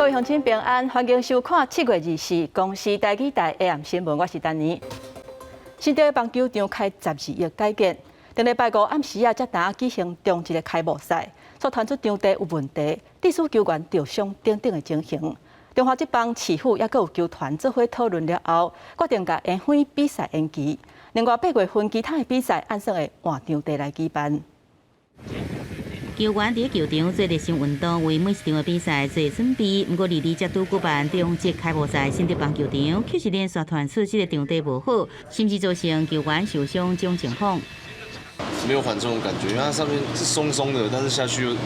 位鄉親平安，歡迎收看7月24公視台語台 AM 新聞，我是丹妮。新竹棒球場開12億改建，頂禮拜五暗時仔才剛舉行中職的開幕賽，煞傳出場地有問題，致使球員著傷等等的情形。中華職棒市府抑閣有球團做伙討論了後，決定共延返比賽延期。另外8月份其他的比賽按算會換場地來舉辦。球員佇球場做熱身運動，為每一場的比賽做準備。毋過，二二才拄舉辦中職開幕賽，新竹棒球場卻是連續傳出這個場地無好，甚至造成球員受傷這種情況。沒有緩衝的感覺，因為它上面是鬆鬆的，但是下去又你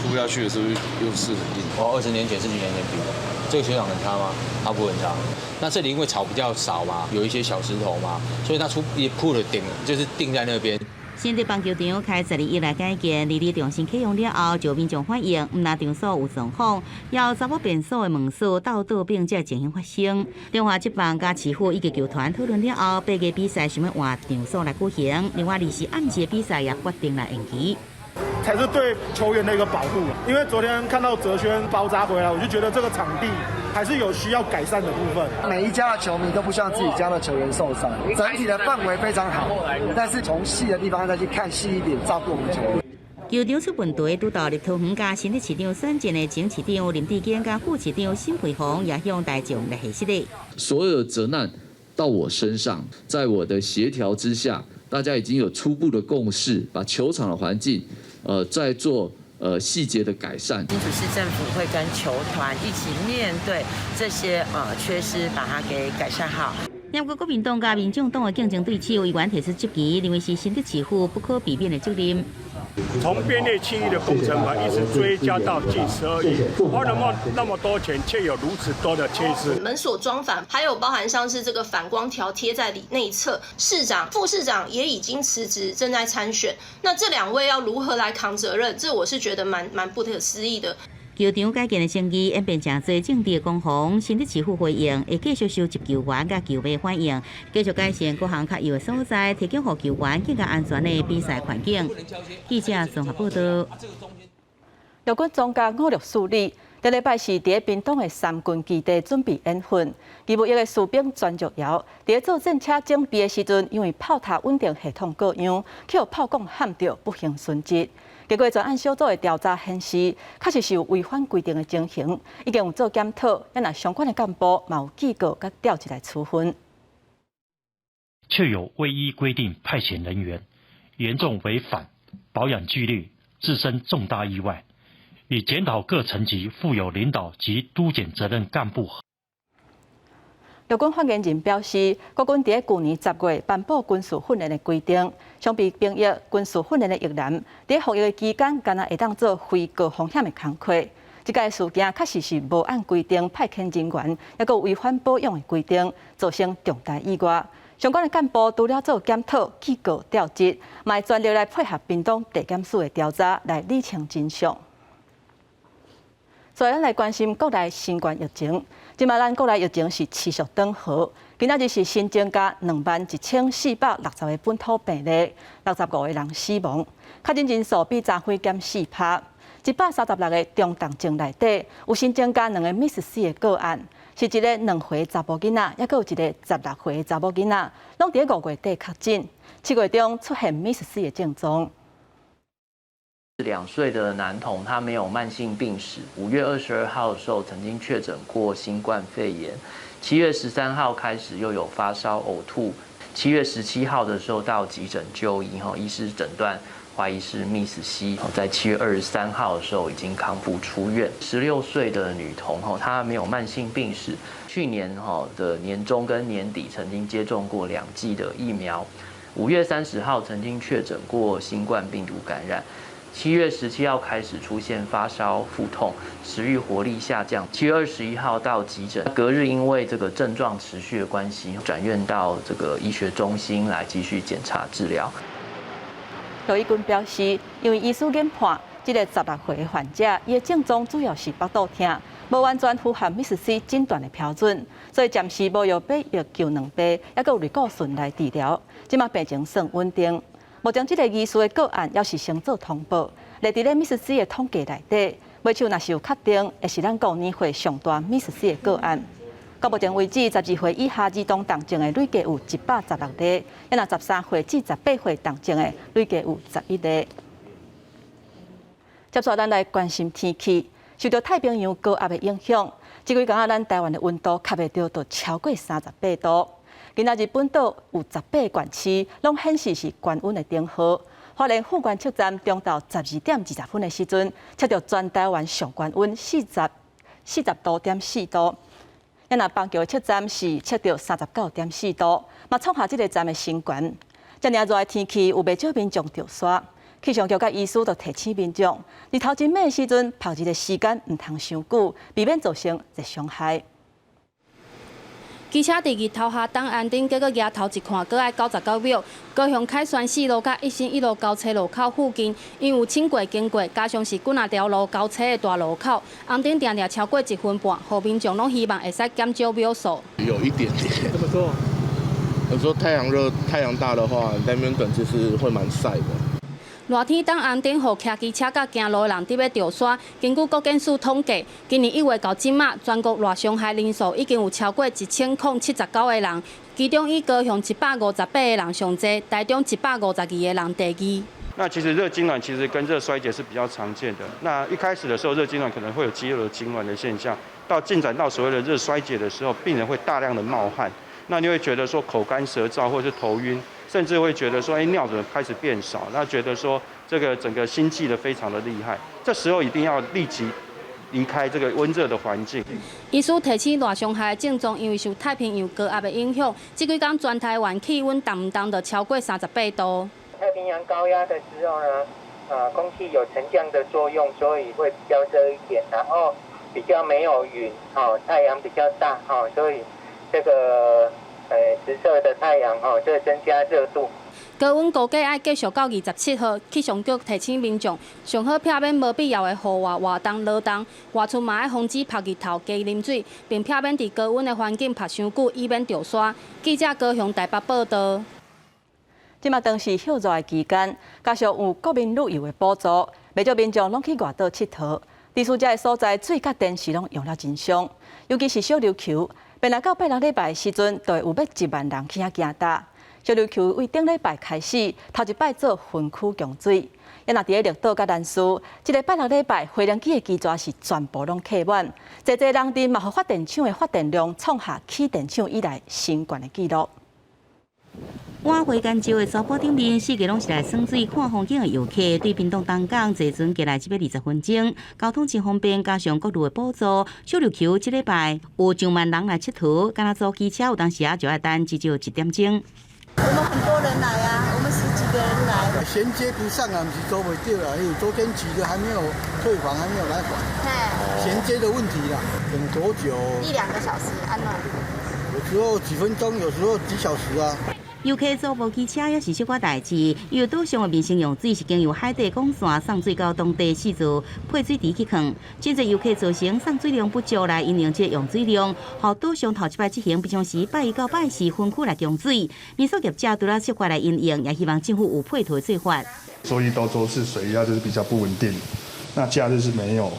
撲下去的時候又是很硬。哦，20年前、10幾年前比，這個球場很差嗎？它不會很差。那這裡因為草比較少嘛，有一些小石頭嘛，所以它出一鋪的頂就是定在那邊。新竹棒球場開12億來改建，二二重新啟用了後，就民眾反映，毋但場所有狀況，也有查某便所的門鎖倒倒並這情形發生。中華職棒佮市府以及球團討論了後，8月比賽想欲換場所來舉行，另外二四暗時的比賽也決定來延期。才是對球員的一個保護。因為昨天看到哲軒包紮回來，我就覺得這個場地還是有需要改善的部分。每一家的球迷都不希望自己家的球員受傷，整體的氛圍非常好，但是從細的地方再去看細一點，照顧我們球員。球場出問題，拄到立桃園佮新北市長選戰的前市長林智堅佮副市長沈惠宏也向大眾來解釋。所有責難到我身上，在我的協調之下，大家已經有初步的共識，把球場的環境，在做細節的改善。新竹市政府會跟球團一起面對這些缺失，把它給改善好。不過國民黨佮民眾黨的競爭對手議員提出質疑，認為是新竹市府不可避免的責任。從編列7億的工程款一直追加到近12億，花了那麼那麼多錢，卻有如此多的缺失。門鎖裝反，還有包含像是這個反光條貼在裡內側。市長、副市長也已經辭職，正在參選。那這兩位要如何來扛責任？這我是覺得蠻不可思議的。球場改建的爭議演變成做政治攻防，新竹市府回應會繼續收集球員佮球迷反映，繼續改善各項較優的所在，提供予球員更加安全的比賽環境。記者綜合報道。陸軍中將吳樂樹理，頂禮拜四佇屏東的三軍基地準備演訓，義務役的士兵專玉瑤，佇做戰車準備的時陣，因為炮塔穩定系統故障，去予炮管焊著，不幸殉職。結果專案小組的調查顯示，確實是有違反規定的情形，已經有做檢討，若相關的幹部嘛有記過佮調職來處分。卻有未依規定派遣人員，嚴重違反保養紀律，致生重大意外，已檢討各層級負有領導及督檢責任幹部。陸軍發言人表示，國軍佇舊年10月頒布軍事訓練的規定，相比兵役軍事訓練的役男，佇服役的期間，敢若會當做非高風險的工課。這個事件確實是無按規定派遣人員，抑閣違反保養的規定，造成重大意外。相關的幹部除了做檢討、記過、調職，嘛會全力來配合屏東地檢署的調查，來理清真相。所以，咱來關心國內新冠疫情。這馬咱國內疫情是持續轉好，今仔日是新增加21,460個本土病例，65個人死亡，確診人數比昨昏減4趴。136個中重症內底有新增加兩個 MIS-C 的個案，是一个2歲查某囡仔，抑閣有一个16歲查某囡仔，攏佇5月底確診，7月中出現 MIS-C 的症狀。 2歲的男童，他沒有慢性病史。5月22號的時候曾經確診過新冠肺炎，7月13號開始又有發燒、嘔吐。7月17號的時候到急診就醫，哈，醫師診斷懷疑是 MIS-C。在7月23號的時候已經康復出院。16歲的女童，哈，她沒有慢性病史。去年哈的年中跟年底曾經接種過2劑的疫苗。5月30號曾經確診過新冠病毒感染。7月17號開始出現發燒、腹痛、食慾活力下降。7月21號到急診，隔日因為這個症狀持續的關係，轉院到這個醫學中心來繼續檢查治療。羅一鈞表示，因為醫師研判，這个16歲的患者，伊的症狀主要是腹肚疼，無完全符合 MIS-C 診斷的標準，所以暫時無藥白血球兩倍，抑閣有類固醇來治療。這馬病情算穩定。目前這个疑似的個案，猶是先做通報，列佇咧 MIS-C 的統計內底。尾手若是有確定，會是咱國年歲上大 MIS-C 的個案。到目前為止，12歲以下兒童重症的累計有116例，抑若13歲至18歲重症的累計有11例。接續咱來關心天氣，受著太平洋高壓的影響，這幾工仔咱台灣的溫度較袂著就超過38度。今仔日本島有18個縣市攏顯示是高溫的燈號。花蓮富源測站中晝12點20分的時陣，測著全台灣上懸溫40.4度。抑若板橋的測站是測著39.4度，嘛創下這个站的新懸。遮爾熱的天氣，有袂少民眾著沙。氣象局佮醫師都提醒民眾，日頭真猛的時陣，曝日的時間毋通傷久，避免造成熱傷害。機車佇日頭下等紅燈，結果舉頭一看，閣愛99秒。高雄凱旋四路佮一心一路交叉路口附近，因有輕軌經過，加上是幾若條路交叉的大路口，紅燈定定超過一分半，予民眾攏希望會使減少秒數。有一點點。怎麼說？有時候太陽熱、太陽大的話，在那邊等其實會蠻曬的。熱天等紅燈，予騎機車佮行路的人佇欲著沙。根據國健署統計，今年1月到這馬，全國熱傷害人數已經有超過1079個人，其中以高雄158個人上濟，台中152個人第二。那其實熱痙攣其實跟熱衰竭是比較常見的。那一開始的時候，熱痙攣可能會有肌肉的痙攣的現象，到進展到所謂的熱衰竭的時候，病人會大量的冒汗，那你會覺得說口乾舌燥或者是頭暈。甚至會覺得說，尿怎麼開始變少？那覺得說，這個整個心悸得非常的厲害。這時候一定要立即離開這個溫熱的環境。醫師提醒，熱傷害的症狀，因為受太平洋高壓的影響，這幾工全台灣氣溫動不動就超過38度。太平洋高壓的時候呢，空氣有沉降的作用，所以會比較熱一點，然後比較沒有雲，哦，太陽比較大，哦，所以這個。直射的太陽吼，就增加熱度。高溫估計愛繼續到27號。氣象局提醒民眾，上好避免無必要的戶外活動勞動，外出嘛愛防止曝日頭加啉水，並避免佇高溫的環境曝傷久，以免著沙。記者高雄台北報導。這馬當是歇熱的期間，加上有國民旅遊的補助，袂少民眾攏去外島𨑨迌。佇私這个所在，水佮電池攏用了真傷，尤其是小琉球。本來到拜六禮拜的時陣，就會有欲1萬人去遐行踏。小琉球為頂禮拜開始，頭一擺做分區供水。抑若佇咧綠島佮蘭嶼，這个拜六禮拜，花蓮機的機逝是全部攏客滿，濟濟人陣嘛，予發電廠的發電量創下起電廠以來新懸的紀錄。碗花干石的沙坡頂面，四界攏是來耍水、看風景的遊客。對屏東東港坐船過來，只欲20分鐘，交通真方便，加上各路的補助，小琉球這禮拜有上萬人來𨑨迌，敢若租機車有當時仔就愛等至少一點鐘。我們很多人來啊，我們十幾個人來。銜接不上啊，毋是租袂著啦，因為昨天擠的還沒有退房，還沒有來還。銜接的問題啦，等多久？一兩個小時，按怎？有時候幾分鐘，有時候幾小時啊。遊客租無機車也是小可代誌，因為島上的民生用水是經由海底管線送水到當地四座配水池去囥，真濟遊客造成送水量不足來因應這個用水量，予島上頭一擺執行，平常時拜一到拜四分區來供水。民宿業者除了設法來因應，也希望政府有配套做法。週一到週四水壓就是比較不穩定，那假日是沒有，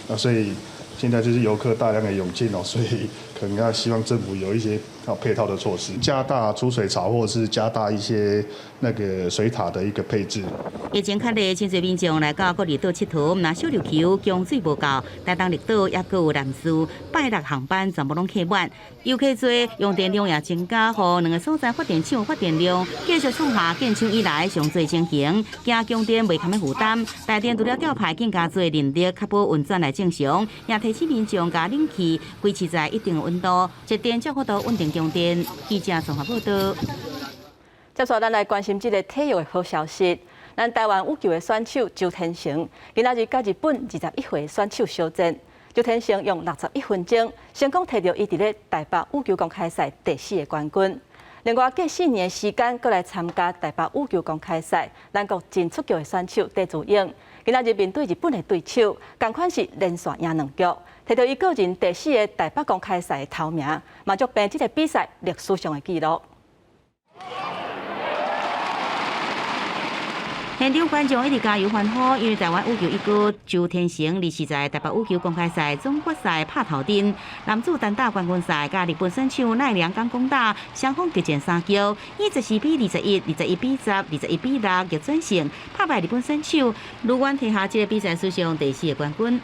那所以現在就是遊客大量的湧進哦，所以可能要希望政府有一些配套的措施，加大儲水槽，或者是加大一些那個水塔的一個配置。疫情較熱，真濟民眾來到各離島𨑨迌，若小琉球供水無夠，台東綠島也閣有蘭嶼，拜六航班全部攏客滿，遊客多，用電量也增加，予兩个所在發電廠發電量繼續創下建廠以來上濟情形，驚供電袂堪的負擔。台電除了調派更加濟人力確保運轉來正常，也提醒民眾共冷氣維持在一定的溫度，節電才有法度穩定供電。記者綜合報導。接續咱來關心這个體育的好消息。咱台灣羽球的選手周天成，今仔日佮日本21歲選手相戰。周天成用61分鐘，成功提著伊佇咧台北羽球公開賽第四个冠軍。另外，隔4年的時間，閣來參加台北羽球公開賽，咱國真出局的選手戴資穎，今仔日面對日本的對手，仝款是連續贏兩局，提著伊個人第四个台北公開賽的頭名，嘛足平這个比賽歷史上的紀錄。現場觀眾一直加油歡呼，因為台灣羽球一哥周天成二是在台北羽球公開賽總決賽拍頭陣，男子單打冠軍賽，佮日本選手奈良岡功大雙方激戰三局，以14比21、21比10、21比6逆轉勝，拍敗日本選手，如願提下這个比賽史上第四个冠軍。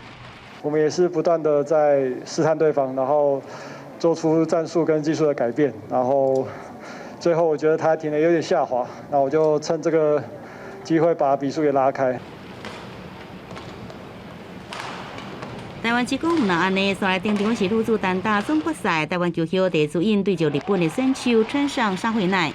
我們也是不斷的在試探對方，然後做出戰術跟技術的改變，然後最後我覺得他體能有點下滑，那我就趁這個機會把比數給拉開。台灣之光毋但按呢，煞來登場是女子單打總決賽，台灣球後第主應對著日本的選手村上紗惠奈。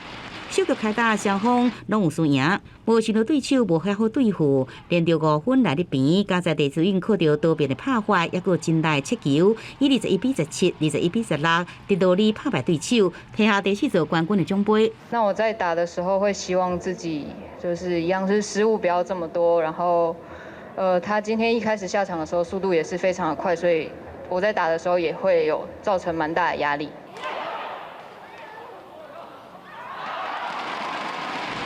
首局開打，雙方攏有輸贏，無想到對手無遐好對付，連著5分來得平，加在第四應靠著多變的拍法，猶閣真來切球，以21比17、21比16，直落二拍敗對手，提下第四座冠軍的獎盃。那我在打的時候，會希望自己就是一樣是失誤不要這麼多，然後，他今天一開始下場的時候速度也是非常的快，所以我在打的時候也會有造成蠻大的壓力。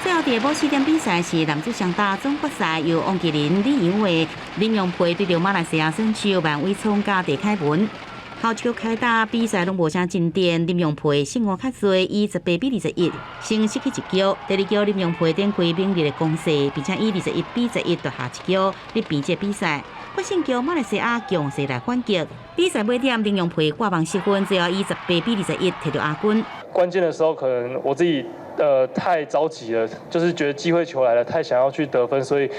最後佇下晡4點比賽是男子雙打總決賽，由王麒麟、李洋偉、林洋配對著馬來西亞選手萬偉聰佮鄭凱文。頭一局開打比賽攏無啥進展，林洋配勝誤較濟，以18比21先失去一局。第二局林洋配展開猛烈的攻勢，並且以21比11奪下一局，力平這个比賽。決勝局馬來西亞強勢來反擊，比賽尾點林洋配掛網失分，最後以18比21摕著亞軍。關鍵的時候可能我自己太着急了，就是覺得機會球來了，太想要去得分，所以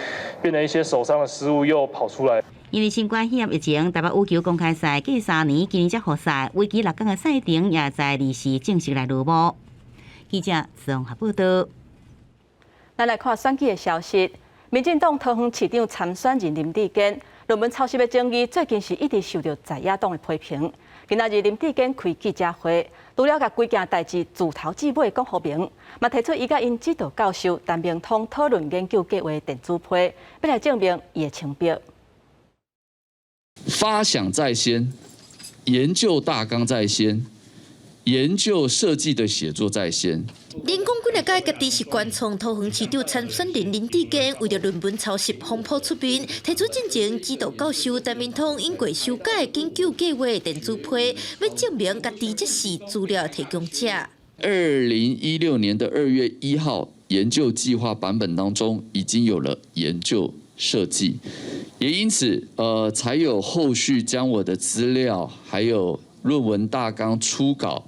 變成一些手上的失誤又跑出來。因為新冠肺炎疫情，台北羽球公開賽隔3年，今年才復賽，為期6天的賽程也在24正式來落幕。記者綜合報道。咱來看選舉的消息，民進黨桃園市長參選人林智堅論文抄襲的爭議，最近是一直受著在野黨的批評。今仔日林智堅開記者會，除了共規件代誌自頭至尾講予明，嘛提出伊佮𪜶指導教授陳明通討論研究計畫電子批，欲來證明伊的清白。發想在先，研究大綱在先，研究設計的寫作在先。連講幾若擺家己是原創桃園市長參選人林智堅，為著論文抄襲風波出面，提出進前指導教授陳明通經過修改研究計畫電子批，欲證明家己才是資料提供者。2016年的2月1號，研究計劃版本當中已經有了研究設計，也因此，才有後續將我的資料還有論文大綱初稿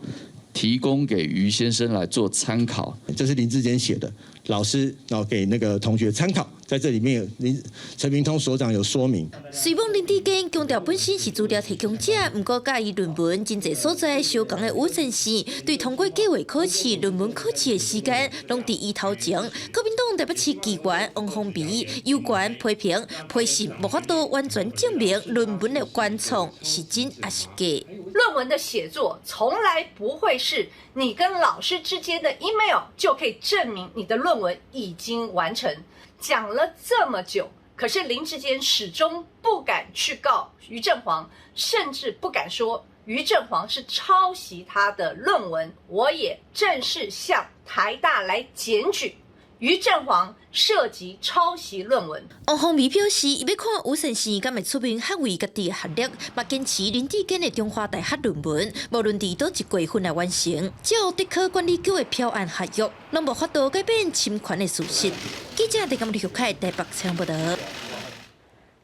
提供給余先生來做參考。這是林智堅寫的，老師然後給那個同學參考，在這裡面林陳明通所長有說明。雖罔林智堅強調本身是資料提供者，毋過佮伊論文真濟所在相仝的余先生，對通過計劃考試、論文考試的時間，攏佇伊頭前。國民黨台北市議員王鴻薇有權批評，批信無法度完全證明論文的原創是真抑是假。論文的寫作從來不會是你跟老師之間的 email 就可以證明你的論文已經完成。講了這麼久，可是林智堅始終不敢去告余振煌，甚至不敢說余振煌是抄襲他的論文。我也正式向台大來檢舉余振煌涉及抄襲論文。王鴻薇表示，伊欲看余先生敢會出面捍衛家己的學歷，嘛堅持林智堅的中華大學論文，無論佇佗一月份來完成，照竹科管理局的標案合約，攏無法度改變侵權的事實。記者鄭金麗凱台北採訪報導。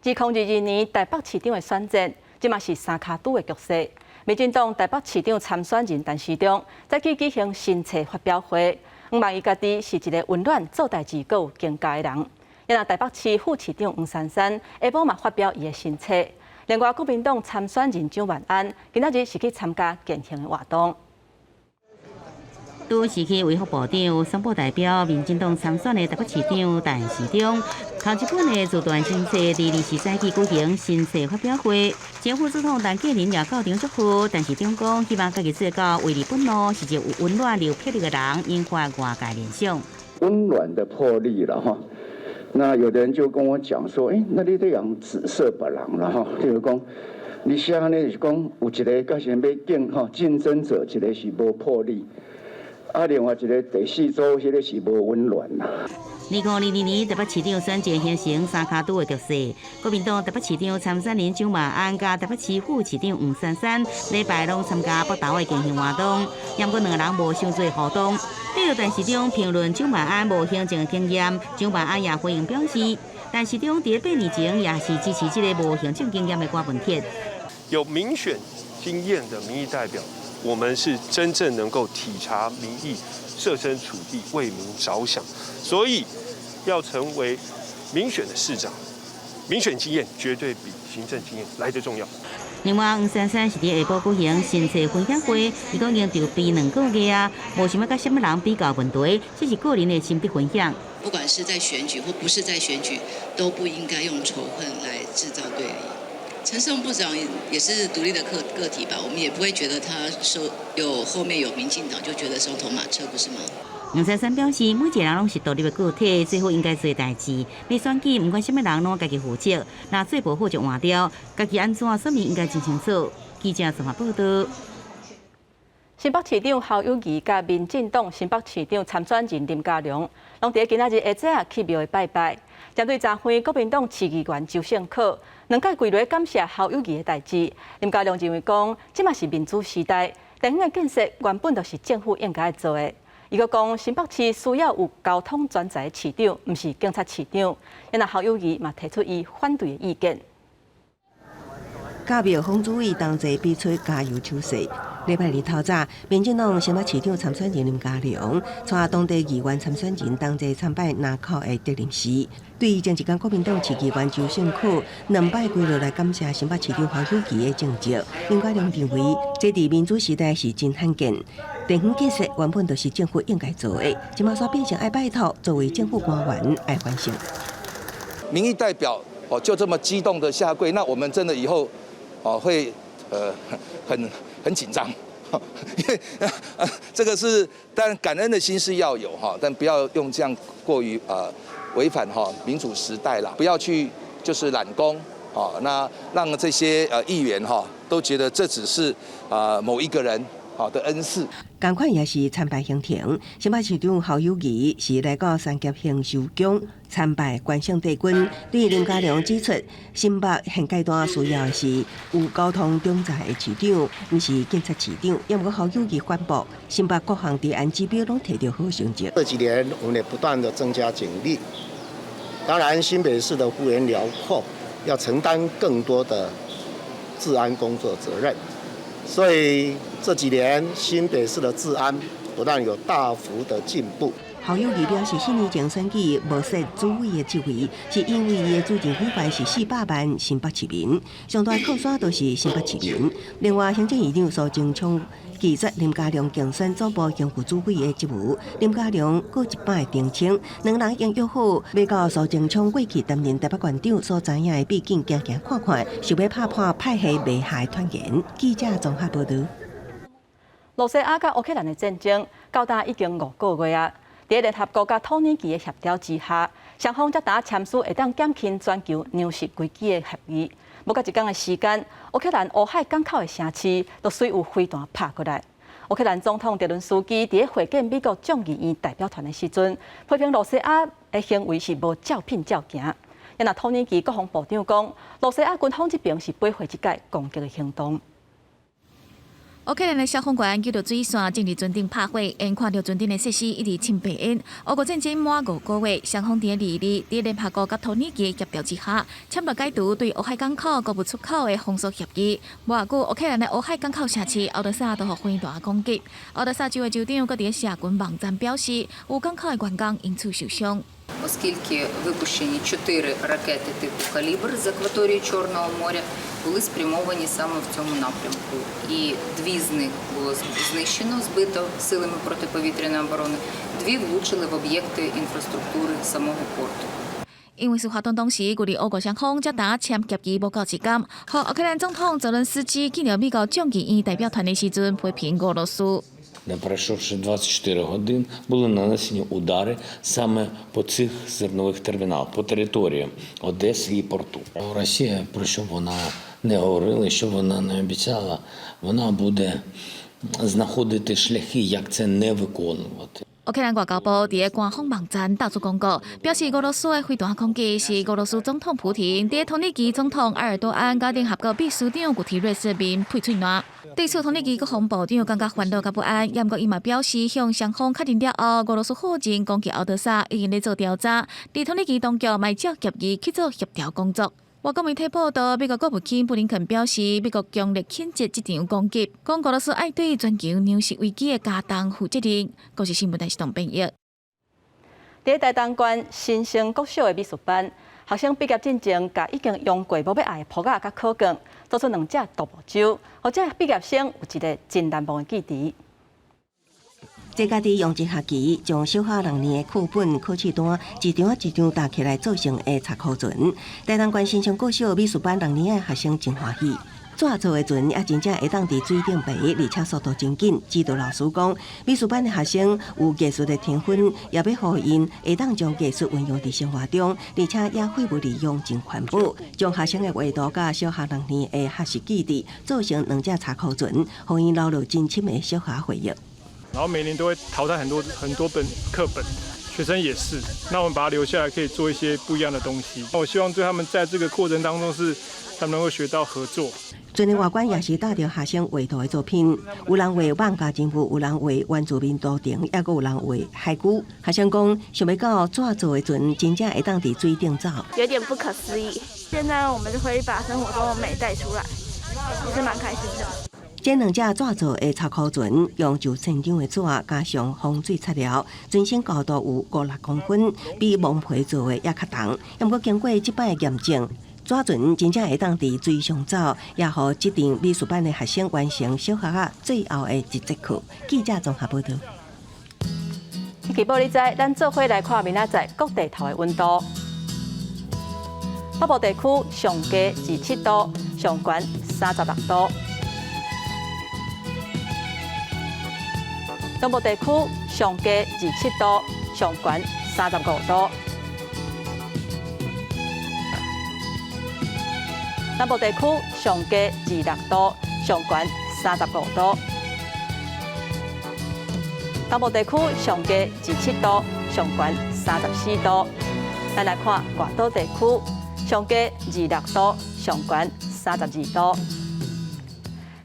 2022年台北市長的選戰，這嘛是三跤拄的局勢。民進黨台北市長參選人陳時中早起舉行新冊發表會，向望伊家己是一个溫暖做代誌閣有經濟的人。也若台北市副市長黃珊珊下晡嘛發表伊的新冊。另外，國民黨參選人蔣萬安今仔日是去參加健行的活動。拄時去衛福部長宣布代表民進黨參選的台北市長陳時中，頭一本的自傳新冊，佇24早起舉行新冊發表會。前副總統陳建仁也到場祝賀，陳市長講希望家己做到為你本路是一個有溫暖又魄力的人，引發外界聯想。溫暖的魄力了哈。那有的人就跟我講說，欸，那你這樣紫色別人了哈，就是講你寫按呢就是講有一个佮先欲競吼競爭者，一个是無魄力。啊，另外一个第四組，彼个是無溫暖啦。2022年台北市長選戰形成三跤拄的局勢，國民黨台北市長參選人蔣萬安佮台北市副市長黃珊珊，禮拜攏參加北投的競選活動，毋過兩個人無傷濟互動。對著陳時中評論蔣萬安無行政經驗，蔣萬安也回應表示，陳時中佇8年前也是支持這个無行政經驗的柯文哲。有民選經驗的民意代表，我們是真正能夠體察民意、設身處地為民着想，所以要成為民選的市長，民選經驗絕對比行政經驗來得重要。另外，黃珊珊是佇下晡舉行新冊分享會，伊講𪜶籌備2個月啊，無想欲佮啥物人比較問題，這是個人的心得分享。不管是在選舉或不是在選舉，都不應該用仇恨來製造對立。陳時中部長也是獨立的個體吧，我們也不會覺得他說有後面有民進黨就覺得雙頭馬車，不是嗎？黃珊珊表示，每一個人攏是獨立的個體，做好應該做的代誌。欲選舉，毋管啥物人攏家己負責，若做無好就換掉，家己按怎選民應該真清楚。記者綜合報道。新北市長侯友宜佮民進黨新北市長參選人林佳龍，攏佇今仔日下早去廟會拜拜。針對昨昏國民黨市議員周勝可兩擺跪落感謝侯友宜的代誌，林佳龍認為講，這馬是民主時代，地方的建設原本就是政府應該做的。伊閣講，新北市需要有交通專才的市長，毋是警察市長。因為侯友宜嘛提出伊反對的意見。甲廟風主委同齊比出加油手勢。禮拜二透早，民進黨新北市長參選人林佳龍，帶當地議員參選人同齊參拜林口的德林寺。對前一工國民黨市議員周勝可兩擺跪落來感謝新北市長侯友宜的政績，林佳龍認為，這佇民主時代是真罕見。地方建設原本就是政府應該做的，這馬煞變成愛拜託，作為政府官員愛反省。民意代表哦，就這麼激動的下跪，那我們真的以後哦會很緊張，因為這個是當然感恩的心是要有哈，但不要用這樣過於違反哈民主時代啦，不要去就是攬功哦，那讓這些議員哈都覺得這只是啊某一個人好的恩賜。仝款也是參拜行程，新北市長侯友宜是來到三峽興壽宮參拜關聖帝君。對林佳龍指出，新北現階段需要的是有交通專才的市長，毋是警察市長。毋過侯友宜反駁，新北各項治安指標攏提著好成績。這幾年我們也不斷的增加警力，當然新北市的幅員遼闊，要承擔更多的治安工作責任。所以這幾年新北市的治安不但有大幅的進步。侯友宜表示，四年前選舉無設主委的職位，是因為伊的主政伙伴是400萬新北市民，上大靠山都是新北市民。另外，行政院長蘇貞昌拒絕林佳龍競選總部行副主委的職務，林佳龍閣一擺澄清，兩人已經約好，欲到蘇貞昌過去擔任台北縣長所知影的秘境行行看看，想欲拍破派系袂合的傳言。記者綜合報道。羅西亞佮烏克蘭的戰爭到今已經5個月啊！佇聯合國佮土耳其的協調之下，雙方才拄簽署會當減輕全球糧食危機的協議。無夠一工的時間，烏克蘭烏海港口的城市都隨有飛彈拍過來。烏克蘭總統澤倫斯基佇會見美國眾議院代表團的時陣，批評羅西亞的行為是無照片照行。因為土耳其國防部長講，羅西亞軍方這邊是背負這擺攻擊的行動。烏克蘭的消防員救著水線，正佇船頂拍火，𪜶看著船頂的設施一直滲白煙。烏俄戰爭滿5個月，雙方佇22佇聯合國佮土耳其協調之下，簽署解除對烏海港口穀物出口的封鎖協議。無偌久，烏克蘭的烏海港口城市敖德薩都予飛彈攻擊。敖德薩州的州長閣佇社群網站表示，有港口的員工因此受傷。 Оскільки випущені чотири ракети типу «Калібр» з акваторії Чорного моря були спрямовані саме в цьому напрямку. І дві з них було знищено, збито силами протиповітряної оборони, дві влучили в об'єкти інфраструктури самого порту. 因為事發當時，距離烏俄雙方才拄簽協議無夠一工，予烏克蘭總統澤倫斯基見著美國眾議院代表團的時陣，批評俄羅斯。 Не пройшовши 24 годин, були нанесені удари саме по цих зернових терміналах, по території Одеси і порту. Росія, про що б вона не говорила, що б вона не обіцяла, вона буде Знаходити шляхи, як це не виконувати. 烏克蘭外交部佇个官方網站發出公告，表示俄羅斯的飛彈攻擊是俄羅斯總統普廷佇土耳其總統埃爾多安佮聯合國秘書長古提瑞斯面噴喙瀾。對此，土耳其國防部長感覺煩惱佮不安，毋過伊嘛表示向雙方確認了後，俄羅斯火箭攻擊敖德薩已經咧做調查，佇土耳其當局嘛照協議去做協調工作。外國媒體報道，美國國務卿布林肯表示，美國強烈譴責這場攻擊，講俄羅斯愛對全球糧食危機的加重負責任。公視新聞台是董編譯。佇台東縣新生國小的美術班，學生畢業進前，共已經用過無欲愛的簿仔佮考卷，做出兩隻獨木舟，予這畢業生有一个真難忘的記憶。這家己用一學期將小學六年的課本考試單一張一張疊起來做成的插箍船。台東縣新生國小美術班六年的學生真歡喜，紙做的船也真正會當佇水頂爬，而且速度真緊。指導老師講，美術班的學生有藝術的天分，也欲予𪜶會當將藝術運用佇生活中，而且也廢物利用真環保。將學生的畫圖佮小學六年的學習記憶做成兩隻插箍船，予𪜶留落真深的小學回憶。然後每年都會淘汰很多很多本課本，學生也是。那我們把它留下來，可以做一些不一樣的東西。我希望對他們在這個過程當中，是他們能夠學到合作。船的外觀也是帶著學生畫圖的作品，有人畫漫畫人物，有人畫原住民圖騰，抑閣有人畫海龜。學生講，想欲到紙做的船真正會當佇水頂走，有點不可思議。現在我們就可以把生活中的美帶出來，也是蠻開心的。這兩隻紙做的插箍船，用上千張的紙，加上防水材料，船身高度有五六公分，比毛皮做的猶較重。毋過經過這擺的驗證，紙船真正會當佇水上走，也予這陣美術班的學生完成小學仔最後的一節課。記者綜合報道。天氣報你知，咱做伙來看明仔載各地頭的溫度。北部地區上低27度，上懸36度。中部地區上低27度，上懸35度。南部地區上低26度，上懸35度。東部地區上低27度，上懸34度。咱來看外島地區上低26度，上懸32度。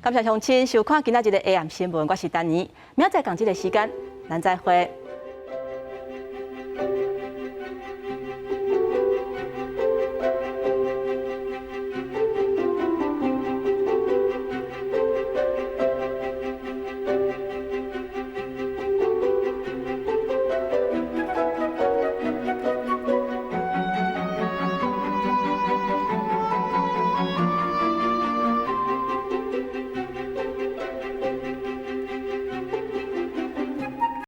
感謝鄉親收看今仔日的 AM 新聞，我是丹妮，明仔載仝這个時間，咱再會。